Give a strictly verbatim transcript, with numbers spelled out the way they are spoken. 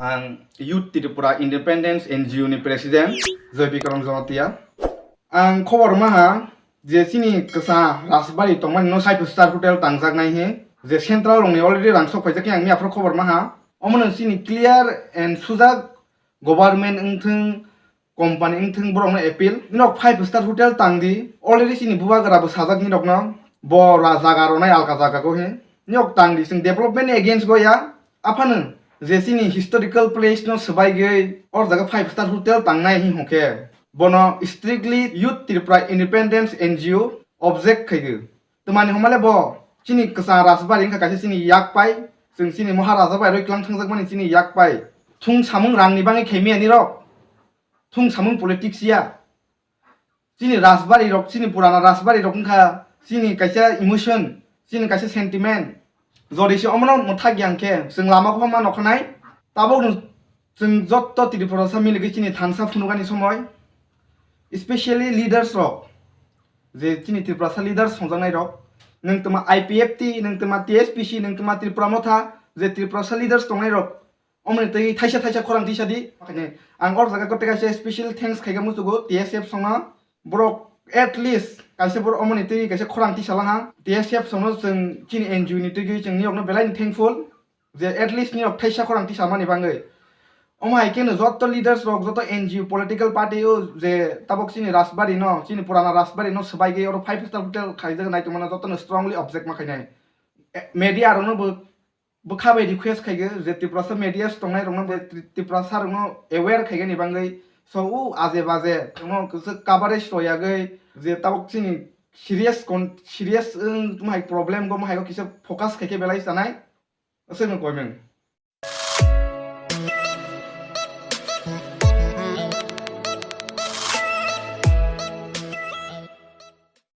Ang Youth Tripura Independence N G O ni President Joy Bikram Jamatia. Ang khobor maha je chini kwsa Rajbari tongmani no five star hotel tangjaknai he, je central rongni already rang sok phaijak, ang miyaphro khobor maha. Omono chini clear and sujak government wngthwng, company wngthwng, borokno appeal. Norok five star hotel tangdi, already chini bubagra bo sajak norokno, bo ra-, jaga ronai alka jaga go he. Norok tangdi, chwng development ni against go ya. Aphano je chini historical place no swbaigwi or jaga five star hotel tangnai hi hwnkhe, bono strictly Youth Tripura Independence N G O object khaigo. Twmani hwnmale bo chini kwchang Rajbari wngkha kaisa chini yak pai, chwng chini Maharaja bai roi klang thangjakmani chini yak pai. Thung samung rangni bagwi khaimaya nirok, thung samung politics ya. Chini Rajbari rok, chini purana Rajbari rok wngkha chini kaisa emotion, chini kaisa sentiment. Jodi se omono mwthak yang khe chwng lama khe ma nokhanai. Tabok no chwng jotto Tripurasa miligwi chini thansa phunukani somoi, especially leaders rok, je chini Tripurasa leaders songjaknai rok, nwng tma I P F T, nwng tma T S P C, nwng tma Tripura Motha, je Tripurasa leaders tongnai rok, omoni tei thaisa thaisa khorang tisa di. Ang or jaga kote kaisa special thanks khaika muchugo T S F songno. Borok at least kaisa borok omoni tei kaisa khorang tisa lahang. T S F songno chwng chini N G O ni twi chwng niyokno belai ni thankful je at least niyok thaisa khorang tisa mani bagwi. Omo hai khe no jotto leaders rok, jotto N G O political party o je tabok chini Rajbari no, chini purana Rajbari no swbaigwi oro five star hotel khaijak nai tongmano jotto no strongly object ma khainai. Eh, media rok no bo bwkha bai request khaigwi je Tiprasa media tongnai rokno, je Tri-, Tiprasa rokno aware khaigani bagwi. So, o aje baje rokno kwchwk coverage royagwi je tabok chini serious con-, serious wng tongmani problem go, mohai go kisa focus khaikhe belai sanai. Aswkno koimeng.